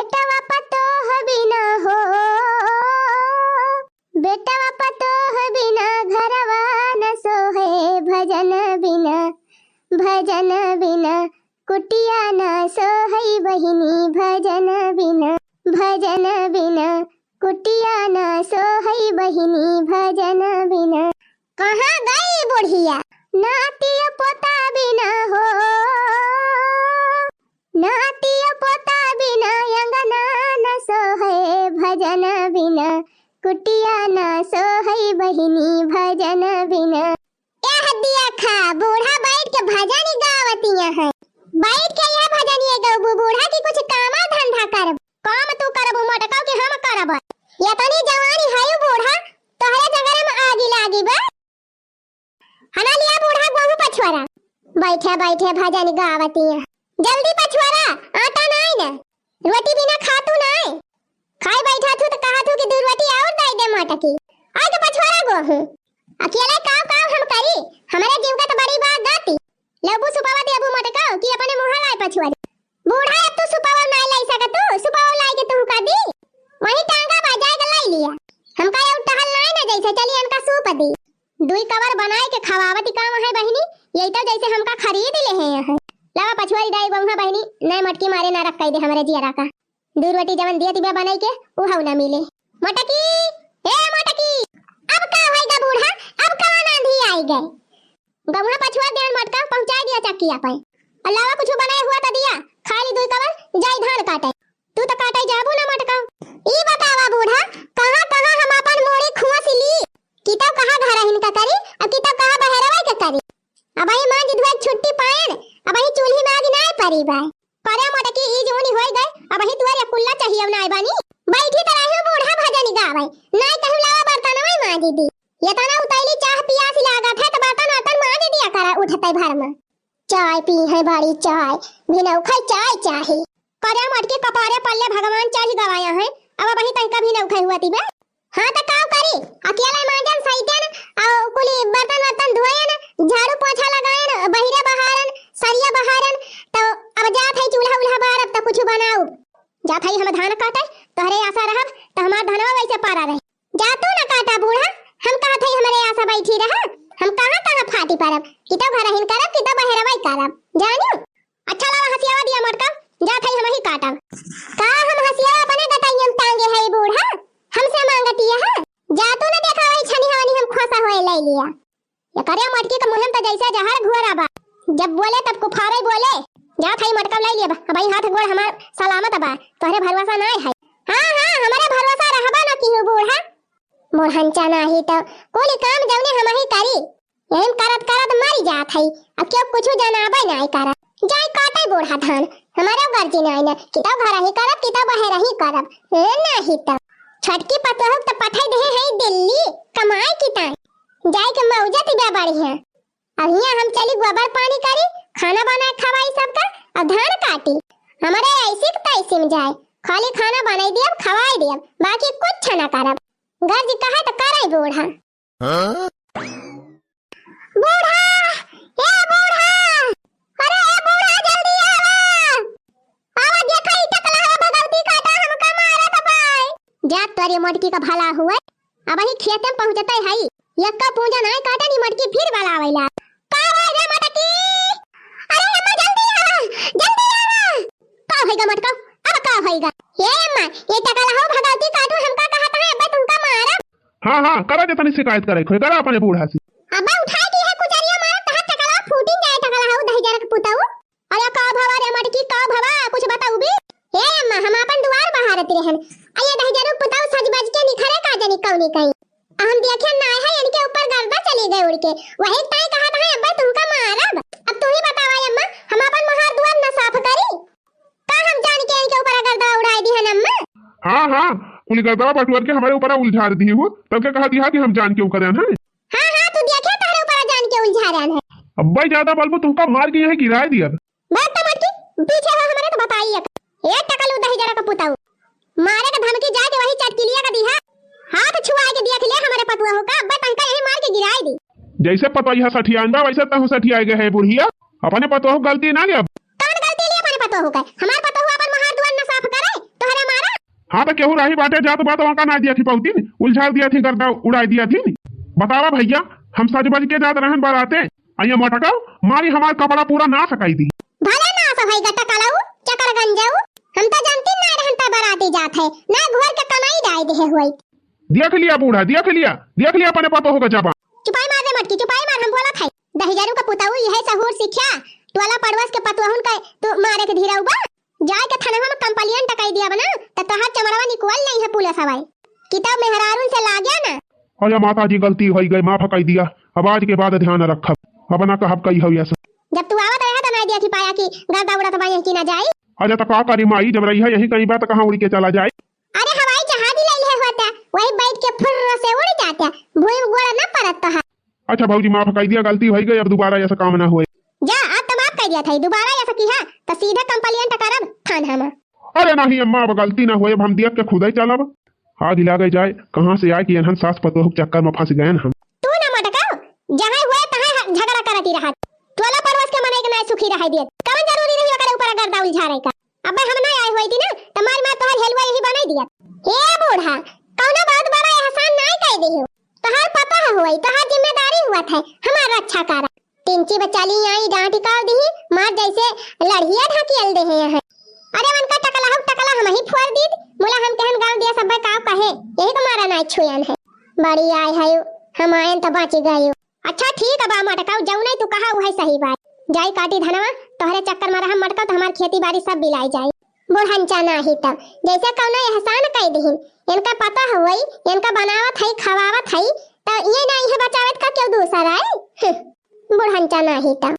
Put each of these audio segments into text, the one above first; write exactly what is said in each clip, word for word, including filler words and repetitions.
बेटवा पतोह बिना हो, बेटवा पतोह बिना घरवा न सोहे, भजन बिना, भजन बिना कुटिया न सोहे बहिनी, भजन बिना, भजन बिना कुटिया न सोहे बहिनी, भजन बिना। कहाँ गई बुढ़िया? नातिया पोता बिना हो, नातिया पोता बिना अंगना न सोहे, भजन बिना कुटिया न सोहे बहिनी, भजन बिना। एह देखा, बूढ़ा बैठ के भजन गावतिया है। बैठ के यह भजन ये गौबू बूढ़ा कि कुछ कामा धंधा करब। काम तू करबू मोटकाऊ कि हम करब? यतनी जवानी है बूढ़ा, तोहरे जगरे में आगी लागी बा। हना लिया बूढ़ा गोहूं पछुआरा। बैठे बैठे भजन गावतिया। जल्दी पछुआरा, आटा नाई न। रोटी बिना खातू नाई। खाए बैठा थू त कहा थू कि दू रोटी और दाई दे मोटकी। आय तो पछुआरा गोहूं। अकेले काव काव हम करी, हमरे जीव का तो बड़ी बात गाती। लेबू सुपावा देबू मोटकाऊ कि अपने मुँह लाए पछुआरी। बूढ़ा अब तू सुपावा नाई लाई सकत तू, सुपावा लाई के तू का दी? वही टांगा बा, जाए के लाई लिया। हमका ये टहल नाई ना जैसे चली इनका सूप दी। दुई कवर बनाए के खवावती काम है बहिनी, यही तो जैसे हमका खरीद ले है यहाँ। लावा पछुआरी दाई गोहूं बहिनी, नए मटकी मारे ना रख कई दे हमरे जियरा का। दू रोटी जवन दिया तिबा बनाई के, उहउ ना मिले। मोटकी, ए मोटकी, अब का होइगा बूढ़ा, अब कवन आंधी आई गए? गोहूं पछुआ देहन मोटका, पहुंचाई दिया चक्किया पे। अलावा कुछ बनाए हुआ तो दिया, खाली दुई कवर, जाई धान काटे। तू तो काटे जाबू ना मोटका। ई बतावा बूढ़ा, कहाँ कहाँ हम अपन मूड़ी खुआस ली? कितौ कहाँ घरहिन का करी, अब कितौ कहाँ बहरवा के करी? अबही मांज धोए छुट्टी पाएन, अबही चूल्ही में आग नाय परी बा। करे मोटकी ई जूनी होई गए, अबही तुअर कुल्ला चाहिए नाय बानी। बैठी त रहियो बूढ़ा भजन गावे, नाय कहू लावा बर्तनवा मांज दी। ये तना उतैली चाह पियास लागत है त बर्तन वर्तन मांज दिया करा उठते भर में। चाय पी है बड़ी चाय, भिनौखा चाय चाही। करे मोटकी कपारे पल्ले भगवान चाही गवाया है, अब अबही तनिका भिनौखा हुआ ती बे। हाँ, त काव करी? अकेले मांजन, सैतन, अउ कुली बर्तन वर्तन धोयन, झाड़ू पोछा लगायन, बहिरे बहारन, सरिया बहारन, त अब जात है चूल्हा उल्हा बारब त कुछ बनाऊ। जात है हम धान काटे, तोहरे आशा रहब, त हमार धनवा वैसे पारा रहे। जा तू न काटा बूढ़ा, हम कहत है हमरे आशा बैठी रहा, हम कहाँ कहाँ फाटी परब, कि तो घरहिन करब, कि तो बहरवाई करब, जानियो। अच्छा लावा हसियावा दिया मोटका, जात हई हमही काटब। का हम हसियावा अपने गटइया में टांगे हई बूढ़ा? हमसे मांगतिया है? जा तू न देखा वही छनिहानी हम खोसा होए ले लिया। ये करिया मोटकी के मुँह में तो जैसे जहर घुअरा बा। जब बोले तब कुफारे बोले। जात हई मोटका ले लिया बा। अब ई हाथ गोड़ हमार सलामत बा। तोहरे भरोसा नाय है। हाँ, हाँ, हमारे भरोसा रहबा न किहू बूढ़ा। मोरहंचा नाही तो कुल काम जौने हमही करी। यही में करत करत मरी जात हई, अब केहू कुछ जनाबे नाय करत। जाई काटे बूढ़ा धान, हमारे गर्जी नाय न, कि तो घरही करब, कि तो बहरही करब। ए, नाही तो छोटकी पतोह त पठाई देहे हई दिल्ली कमाए की ताई। जाई के मौजत बा बढ़िया। अब हियां हम चली गोबर पानी करी, खाना बनाए खवाई सबका, अब धान काटी। हमारे ऐसी के तैसी में जाए, खाली खाना बनाई दियब, खवाई दियब, बाकी कुछ ना करब। गर्जी कहे त करे बूढ़ा। हाँ? बूढ़ा, ए बूढ़ा, अरे ए बूढ़ा, जल्दी आवा, आवा, देखा ई टकला हवा भगवती काटा हमका मारत बाय। जा तोरे मोटकी का भला हुए, अबही खेते में पहुँचते हई, यक्का पूंजा नाय काटे नी मोटकी फिर बलावेला। का भाई रे मोटकी, अरे अम्मा जल्दी आवा, जल्दी आवा। का होइगा मोटका, अब का होइगा? ए अम्मा, ये टकला हवा भगवती काटू हमका कहत है, अबे तुमका मारब। हाँ, हाँ, करा जे तनी शिकायत करे, खोई करा अपने बूढ़ा से। अब्बा उठाए की है कुचरिया मारत, तहार टकला फूटिन जाए, टकला हऊ दहिजरक पुतऊ। अरे का भवा रे मटकी, का भवा, कुछ बताऊ बे? ए अम्मा, हम अपन दुआर बहारत रहन। आ ये दहिजरक पुतऊ सज बज के निखरे का जनी कौनी कहीं। आ हम देखे ना है, इनके ऊपर गर्दा चली गए उड़ के। वही ताई कहा था, अब्बा तुमका मारब। अब तू ही बतावा अम्मा, हम अपन महार दुआर न साफ करी? का हम जान के इनके ऊपर गर्दा उड़ाए दिहन अम्मा? हाँ, हाँ, कुल गर्दा बटुअर के हमारे ऊपर उलझार दी हो, तब के कहा दिहा कि हम जान के ऊपर हैं। हाँ, हाँ, तू देखे तोहरे ऊपर जान के उलझारन है। अब्बे ज्यादा बोलबू, तुमका मार के यहीं गिराए दिया। बात तो मत की, पीछे हो हमारे तो बताई एक। ए टकलू दहिजरा का पुताऊ। मारे का धमकी जाके वही चटकिलिया का दिहा। हाथ छुआ के देख ले हमारे पतुआ हो का, अब्बे तंका यही मार के गिराए दी। जैसे पतोहिया सठियान बा, वैसे तहु सठियाए गए है बुढ़िया। अपने पतोह गलती ना ले अब। कौन गलती ले अपने पतोह का? हमार पतोह अपन महार दुआर न साफ करे, तोहरे हाँ, तो केहू राही बाटे जात बा, तो वहाँ का ना दिया थी पौतीन, उलझाल दिया थी, गर्दा उड़ाई दिया थी। बतावा भइया, हम सज बज के जात रहन बराते, अइया मटकाऊ मारी हमार कपड़ा पूरा नास कई दी। भले नास होई गा टकलऊ, चकरगंजऊ, हम तो जानती ना रहन त बराती जात है, ना घर के कमाई डाई देहे होई। देख लिया बूढ़ा, देख लिया, देख लिया अपने पतोह का जबान। चुपाई मार रे मटकी, चुपाई मार, हम बोलत है। दहिजरू का पुतऊ यह सहूर सीख्या, टोला पड़ोस के पतोहुन का तू मारे के धीरऊ बा। जाए के थनवा में complaint कई दिया बना, त तोहार चमड़वा निकोल नहीं है पुलिस हवाई। कि तब मेहरारून से लाग्या ना। अरे माता जी, गलती होई गई, माफ कई दिया, अब आज के बाद ध्यान रखब, अब ना कहब कई हो ऐसा। जब तू आवत रहा त ना देखी पाया कि गर्दा उड़त बा यहीं कि ना जाई। अरे तो का करी माई, जब रही है यहीं कहीं बा त कहाँ उड़ के चला जाए। अरे हवाई जहाज ले ले होता, वही बैठ के फुर्र से उड़ जाता, भूमि गोड़ ना पड़त तोहार। अच्छा भौजी, माफ कई दिया, गलती होई गई, अब दोबारा ऐसा काम ना होए। जा, आज तो माफ कई दिया था, दोबारा ऐसा किहा तो सीधा complaint करब थाना में। अरे नहीं अम्मा, अब गलती ना होए, अब हम देख के खुदे चलब। आज लागे जाए कहाँ से आए कि एनहन सास पतोह के चक्कर में फंस गए हम। तू ना मटकाओ, जहाँ हुए तहाँ ह-, झगड़ा करती रहा। टोला पड़ोस के मनई के ना सुखी रह दिए। कवन जरूरी रही ओकरे ऊपर गर्दा उलझारे का? अबे हम ना आए होई थी ना, त मार मार तोहर हेलुआ यही बनाई दिया। ए बूढ़ा, कौनो बहुत बड़ा एहसान नाई कई दियो। तोहार पतोह होई, तोहार जिम्मेदारी हुआ था, हमार रक्षा करा। टिंची बचाली आई डांट काल दी, मार जैसे लड़िया ढकेल दे हैं। अरे उनका टकला हो, टकला हम ही फोड़ दीत, मुला हम कहन गाल दिया सब का कहे, यही तो मारा नाई छुयन है। बड़ी आए है, हम आयन तो बाची गयो। अच्छा ठीक बा मटकाऊ, जौने तू कहा उहे सही बात। जाई काटी धनवा, तोहरे चक्कर में रहम मटकाऊ, तो हमार खेती बाड़ी सब बिलाई जाई। बुढ़नचा नाही तब, जैसे कौनो एहसान कई दिहिन। इनका पता हुई, इनका बनावत हई, खवावत हई, तो ये ना इहे बचावत का क्यों दूसरा है? हम्म, बुढ़नचा नाही तब।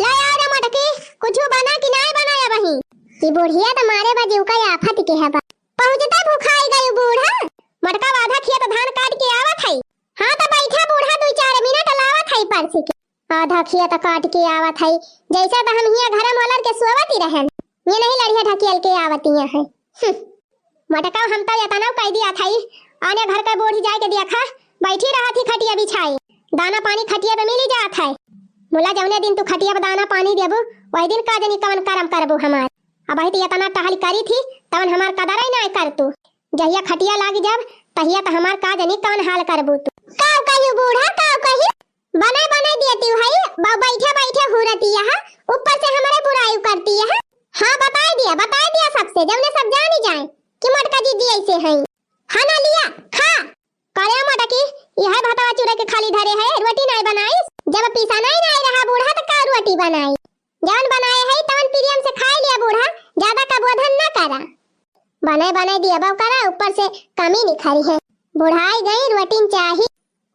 ले आ रे मटकी, कुछ बना कि नाय बना अबही? ई बुढ़िया त मारे बा जीव का आफत के है बा। पहुँचते भुखाई गई बूढ़ा। मटका आधा खेत धान काट के आवत है। हाँ त बैठा बूढ़ा, दू चार मिनट लावत है परसी के। आधा खेत काट के आवत है, जैसे त हम हियाँ घर में ओलर के सोवत ही रहन। ये नहीं लड़िया ढकेल के आवतिया है। हम्म। मटकाऊ हम तो एतनऊ कई दिया थई, आने घर के बूढ़ी जाए के देखा, बैठी रहत ही खटिया बिछाई, दाना पानी खटिया पे मिली जात है। मुला जौने दिन तू खटिया पे दाना पानी देबू, वही दिन का जनी कवन करम करबू हमार। अबही तो एतना टहल करी थी, तवन हमार कदर ही ना कर तू। जहिया खटिया लाग जब, तहिया तो हमार का जनी कवन हाल करबू तू। काव कही बूढ़ा, काव कही? बनाए, बनाए दिया तू हई, ब-, बैठे, बैठे हुरतिया है, ऊपर से हमारे बुराई करती है। हाँ, बताए दिया, बताए दिया सबसे, जौने सब जानी जाए कि मटका दीदी ऐसे हैं। खाना लिया, खा। करे मटकी, यह भतवा चूरा के खाली धरे है, रोटी नहीं बनाई। जब पीसा नहीं, नहीं रहा बूढ़ा, तो का रोटी बनाई? जौन बनाए है, तवन प्रेम से खाए लिया बूढ़ा, ज्यादा का बोधन न करा। बनाए, बनाए दिया बाबू करा, ऊपर से कमी निखरी है। बुढ़ाई गई, रोटी चाही।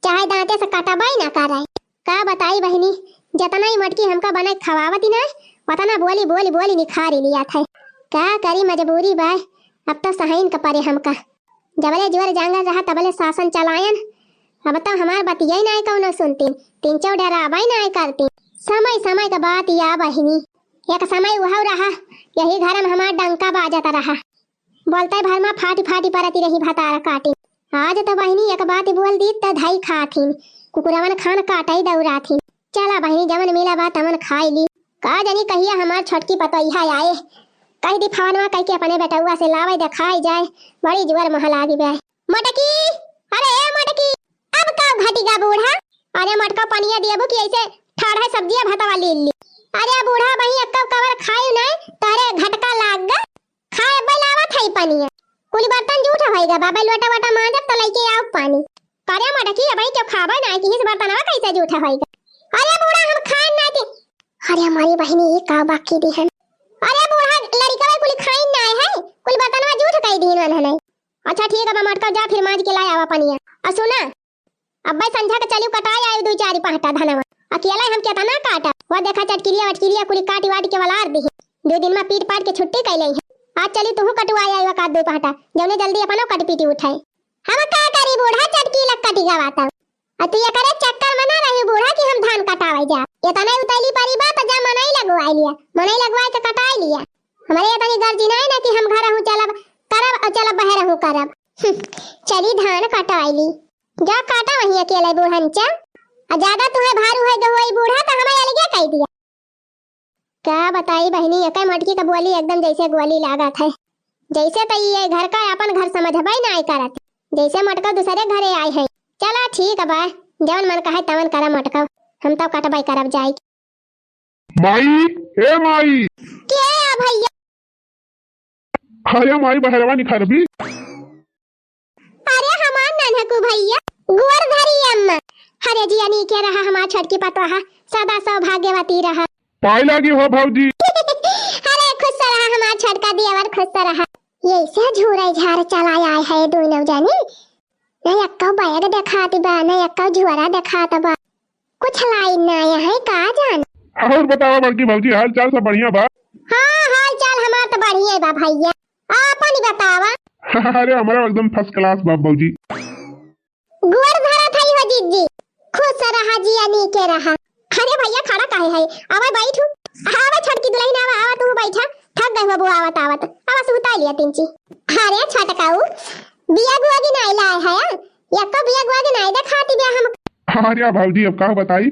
चाहे दांते से कटबई ना करे। का बताई बहिनी, जतना ही मटकी हमका बने खवावती ना, वतना बोली, बोली, बोली निखारी लिया था। का करी, मजबूरी बाय, अब तो सहाइन का परे हमका। जबले जोर जांगर रहा, तबले शासन चलायन। अब तो हमार बतिया ही ना कौनो सुनतीन, तीन चौ डराबई ना करतीन। समय, समय का बात या बहिनी, एक समय वह रहा, यही घर में हमार डंका बाजत रहा। बोलते भर में फाटी फाटी परती रही भतार काटी। आज तो बहिनी एक बात बोल दी त धाई खाथिन, कुकुरवन खान काटई दौड़ाथिन। चला बहिनी, जवन मिला बा तवन खाई ली। का जानी कहिया हमार छोटकी पतोहिया आए, कह दी फवनवा कह के अपने बेटउआ से लावे देखाई जाए, बड़ी जुअर मोह लागी बे। मटकी, अरे ए मटकी, अब का घटी गा बूढ़ा? अरे मटका पनिया दियबू कि ऐसे ठाढ़ा सब्जिया भतवा लील ली। अरे बूढ़ा बही अक्का कवर खाई नहीं, तारे घटका लाग गा। खाए बैलावत है पनिया। कुल बर्तन जूठ होइगा, बाबा लोटा वोटा मांजब तो लइके आओ पानी। करे मटकी, अबही क्यों खाबे ना, कि इस बर्तनवा कैसे जूठ होइगा? अरे बूढ़ा, हम खाए ना थे। अरे हमारी बहिनी, ये का बाकी दी है? अरे बूढ़ा, लड़िका कुल खाइन ना है, कुल बर्तनवा जूठ कई दीन उन्होंने। अच्छा ठीक है, मटका जा फिर मांज के लाए आवा पनिया। और सुना, अब्बे संझा के चलियो कटाई आयो दू चार पाटा धनवा। अकेला हम केतना काटा? वह देखा चटकिलिया वटकिलिया कुली काटी वाटी के वलार दी। दो दिन में पीट पाट के छुट्टी कैले है। आज चली तुहू कटवाई आयो का दो पाटा, जौने जल्दी अपनो कट पीटी उठाए। हम का करी बूढ़ा, चटकी लग कटी गवाता। आ तू एकरे चक्कर में ना रही बूढ़ा कि हम धान कटावे जा। एतने उतैली परी बा त जा मनई लगवाई लिया, मनई लगवाई के कटाई लिया। हमरे एतनी गर्जी नहीं ना कि हम घर हूँ चलब करब और चलब बहर हूँ करब। हम्म, चली धान कटाई ली। जा काटा वहीं अकेले बूढ़न चा। आ ज्यादा तुहे भारू है गहुआई बूढ़ा त हमें अलगे कह दिया। का बताई बहिनी, एकै मोटकी क बोली एकदम जैसे गोली लागत है। जैसे त ई घर का अपन घर समझबै नाई करत, जैसे मोटका दूसरे घरे आए हैं। चला ठीक बा, जवन मन कहे तवन करा मोटका, हम तो कटबै करब जाई। माई, ए माई। के आ भैया? अरे माई, बहरवा निखरबी। अरे हमार नन्हकू भैया, गोर धरी अम्मा। अरे जिया नीके रहा हमार छोटकी पतोहा, सदा सौभाग्यवती रहा। पाई लागी हो भौजी। अरे खुश रहा हमार छोटका देवर, खुश रहा। यैसे झूरे झार चला आए है दोनों जनी। न एक्को बैग देखात बा, न एक्को झोरा देखात बा। कुछ लाई ना आया है का जान। और बतावा बड़की भौजी, हाल चाल सब बढ़िया बा? हाँ, हाल चाल हमार तो बढ़िया बा भैया, आपन बतावा। अरे हमारा एकदम first class बा भौजी। गोड़ धरत हई हो जिज्जी, खुश रहा जिया नीके रहा। अरे भैया खड़ा काहे है, आवा बैठू, आवा छोटकी दुल्हन आवा, आवा तू बैठा, थक गई हो बुआ आवत आवत, आवा सुता लिया तिनची। अरे छोटकाऊ, बिया गुआ गिनाई लाए है, एक्को बिया गुआ गिनाई देखाती बिया हम। अरे भौजी, अब का बताई,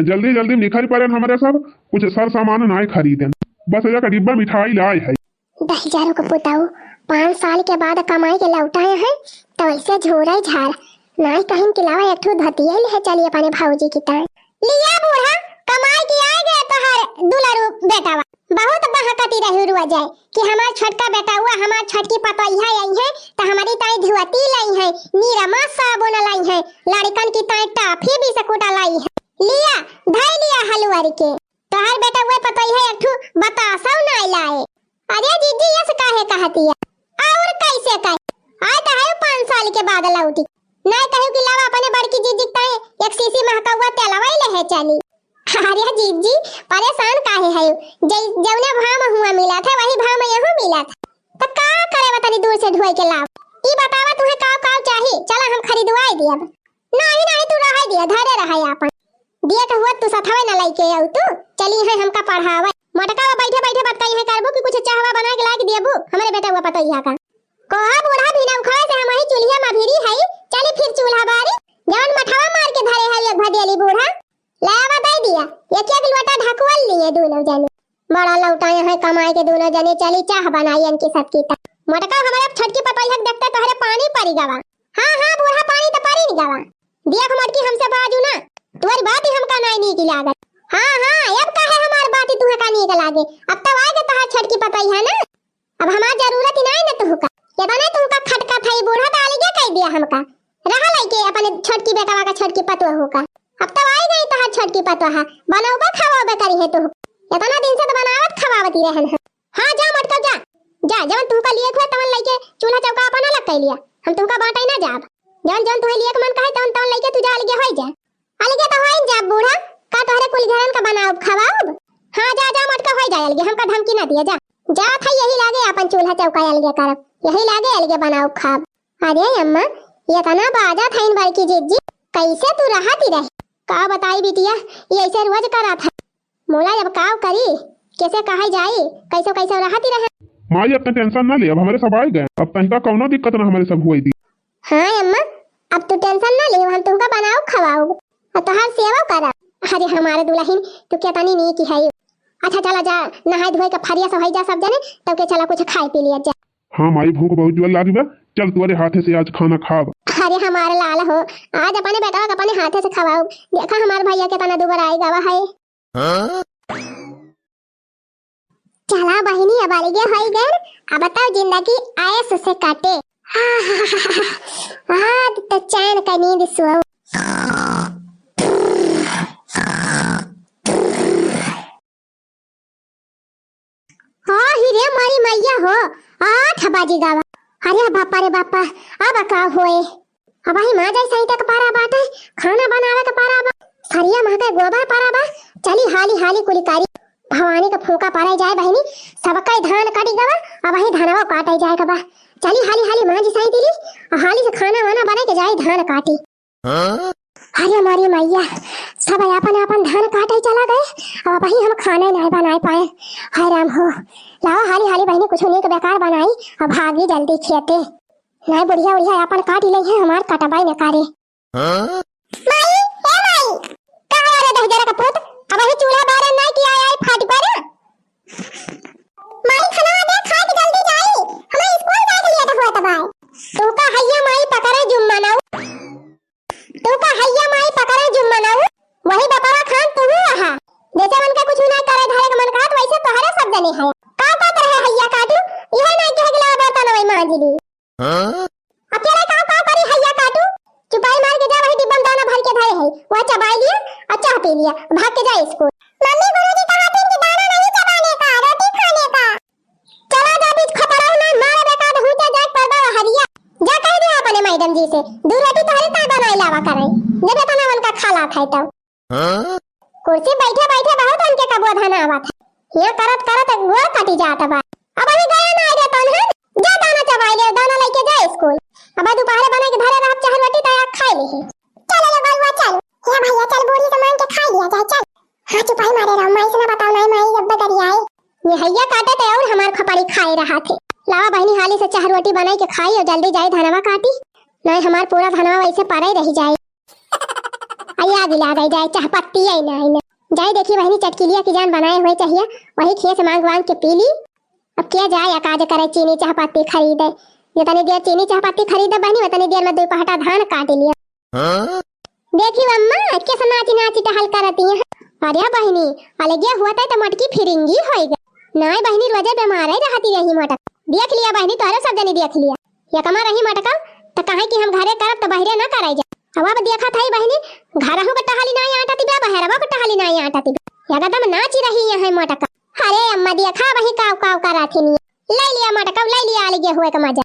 जल्दी जल्दी निखर पड़ेन हमरे सब, कुछ सर सामान नाय खरीदेन, बस एक डिब्बा मिठाई लाए है। दहिजरू के पुताऊ, पाँच साल के बाद कमाई के लौटाए हैं, तो ऐसे झोरे झार, नाय कहीं के लावा एक ठो धतिया ले चली अपने भौजी की ताई। लिया बूढ़ा, कमाई के आए गए तोहर दुलरू बेटावा। बहुत बहकती रही रुआ जाए कि हमार छोटका बेटावा, हमार छोटकी पतोहिया आई है, तो हमारी ताई धुआती लाई है, निरमा साबुन लाई है, लड़कन की ताई टाफी बिस्कुट लाई है। लिया, धई लिया हलवारी के। तोहर बेटवा पतोहिया एक ठू बतासौ नाय लाए। अरे जिज्जी, यस काहे कहतिया? और कैसे कहे? आए तो है पाँच साल के बाद लौटी। नाय कहू कि लावा अपने बड़की जिज्जी के ताई एक शीशी महकौआ तेलवा ही लेहे चली। अरे जिज्जी, परेशान काहे है? जै-, जौने भाव में हुआ मिला था, वही भाव में यहू मिला था। तो का करे बा तनी दूर से ढोई के लाव? ई बतावा तुहे काव काव चाही? चला हम खरीदवाई दियब। नाही, नाही, तू रहे दिया, धरे रहे आपन। दिया के हुआ तू सथवे न लइके आऊ तू। चली है हमका पढ़ावे। मोटका वो बैठे बैठे बतकई है करबू कि कुछ चाहवा बना के ला के देबू हमरे बेटा हुआ पतोहिया का। कोहा बूढ़ा बिना उखाड़े से हम वही चूल्हिया मा भिरी है। चली फिर चूल्हा बारी। जवन मठवा मार के धरे है एक भदेली बूढ़ा। लावा दे दिया। एक एक लोटा ढकवल लिए दोनों जने। बड़ा लौटाए हैं कमाए के दोनों जने। चली चाह बनाई इनकी सबकी ता। मोटका हमारे छोटकी पतोहिया के देखते तोहरे पानी पड़ी गवा। हाँ, हाँ, बूढ़ा पानी तो परी न गवा। देख मोटकी हमसे बाजू ना, तोरी बात ही हमका नाई नीक लागत। हाँ, हाँ, अब काहे हमार बात ही तुहे का नीक लागे? अब तो आए गए तोहार छोटकी पतोहिया ना, अब हमार जरूरत ही नाई ना तुहका। ये तो नहीं तुहका खटका था, ये बूढ़ा तो अलगे कह दिया हमका। रहा लइके अपने छोटकी बेटवा का छोटकी पतोह का। अब तो आई गई तोहार छोटकी पतोहा, बनौबे खवाबे करी है तुहका। इतना दिन से तो बनावत खवावती रहन है। हाँ, जा मोटका, जा। जा, जवन तुहका लिए हुए तवन लइके चूल्हा चौका अपन अलग कर लिया। हम तुहका बांटे ना जाब। जवन जवन तुहे लिए के मन कहे तवन तवन लइके तू जा, अलगे होई जा। अलगे तो होई जा बूढ़ा, का तोहरे कुल घरन का बनाउब खवाउब? हाँ, जा, जा मोटका, होई जा अलगे, हमका धमकी ना दिया, जा। जा था यही लागे अपन चूल्हा चौका अलगे करब, यही लागे अलगे बनाउब खाब। अरे अम्मा, ये तना बाजा था इन बड़की जिज्जी, कैसे तू रहती रहे? का बताई बिटिया, ये ऐसे रोज करा था। मोला अब काव करी, कैसे कहा जाई, कैसो कैसो रहती रहे। माई, अपना tension ना ले, अब हमरे सब आए गए, अब तनिका कौनो दिक्कत ना हमरे सब हुई दी। हाँ अम्मा, अब तू tension ना ले, हम तुमका बनाउब खवाउब, अब तोहार सेवा करब। अरे हमारे दुल्हन, तू क्या तनी नीक है। अच्छा चला जा, नहाए धोए के फरिया से होई जा सब जने, तब के चला कुछ खाए पी लिया जा। हाँ माई, भूख बहुत जोर लागी बा, चल तोरे हाथे से आज खाना खाब। अरे हमारे लाल हो, आज अपने बेटवा के अपने हाथे से खवाउब। देखा हमार भैया के तना दुबर आई गवा है। हाँ? चला बहिनी, अब अलगे होई गए, अब तो जिंदगी ऐश से काटे। आज तो चैन का नींद सोओ। हाँ ही रे मारी मैया हो, आठ बाजी गावा। अरे बापा रे बापा, अब का होए? अब ही माँ जाई सही तक पारा बाटे, खाना बनावे के पारा बा, सरिया महके गोबर पारा बा। चली हाली हाली कुली कारी, भवानी के फूका पारे जाए बहिनी, सबका धान काटी गवा, अब ही धनवा काटे जाए के बा। चली हाली हाली माँ जी सही दिली, हाली से खाना वाना बने के जाई धान काटी। हाँ? अरे हमारी मैया, सब आपन आपन धान काटे चला गए, अब वही हम खाना नहीं बनाए पाए। हाय राम हो, लाओ हाली हाली बहिनी कुछ नीक बेकार बनाई, अब भागी जल्दी खेते। नहीं बुढ़िया उढ़िया आपन काट ले है, हमार कटबाई न करे। हाँ? माई, ए माई, कहाँ रे दहिजरा का पूत? अब वही चूल्हा बारे नहीं किया आई फाट पर। दीदी। हाँ? अकेले काव काव करी हैया काटू? चुपाई मार के जा, वही डिब्बा में दाना भर के धरे है, वह चबाई लिया और चाह पी लिया, भाग के जा स्कूल। मम्मी, गुरुजी कहा थे कि दाना नहीं चबाने का, रोटी खाने का। चला जा बीच खतरा में मारे बेकार हुचा जाए परदा हरिया। जा कह दे अपने मैडम जी से, दू रोटी तोहरे ताई बनाई लावा करे, जब इतना उनका खाला खाए तो। हाँ? कुर्सी बैठे बैठे बहुत उनके कबुआ धन आवत है, ये करत करत गोड़ कटी जात बा। अब अभी गया ना आए तन है, जा दाना चबाई ले, दाना लेके जा स्कूल। अब दोपहर बने के धरे रहब चाह रोटी तैयार खाई ली। चल रे बउआ चल, हे भैया चल, बूढ़ी से मांग के खाई लिया जाए, चल। हाँ, चुपाई मारे रहो, माई से ना बताओ, नहीं माई अब गरियाए। ये हैया काटे ते और हमार खपड़ी खाए रहा थे। लावा बहिनी, हाली से चाह रोटी बनाई के खाई और जल्दी जाई धनवा काटी, नहीं हमार पूरा धनवा वैसे परे रह जाए। आई आग ला गई जाए, चाह पत्ती आई ना, आई ना। जाए देखी बहिनी, चटकिलिया की जान बनाए हुए चाहिए, वही खेत से मांग वांग के पी ली। अब क्या जाए अकाज करे चीनी चाह पत्ती खरीदे, जितनी देर चीनी चाह पत्ती खरीदे बहिनी, उतनी देर में दो पहटा धान काट लिया। हाँ? देखी अम्मा, कैसे नाची नाची टहल करती हैं। अरे बहिनी, अलगे हुआ तो मटकी फिरिंगी होइगा। नाय बहिनी, रोजे बीमार ही रहती रही मटक। देख लिया बहिनी, तोहरे सब जनी देख लिया। ये कमा रही मटका, तो कहे कि हम घरे करब तो बहिरे ना करे जा। अब, अब देखा था बहिनी, घरहू के टहली नाय आटती बा, बहरवा के टहली नाय आटती बा। एकदम नाची रही यहाँ मटका। अरे अम्मा, देखा वही काव काव करा थी नहीं। ले लिया मटका, ले लिया अलगे हुए का मजा।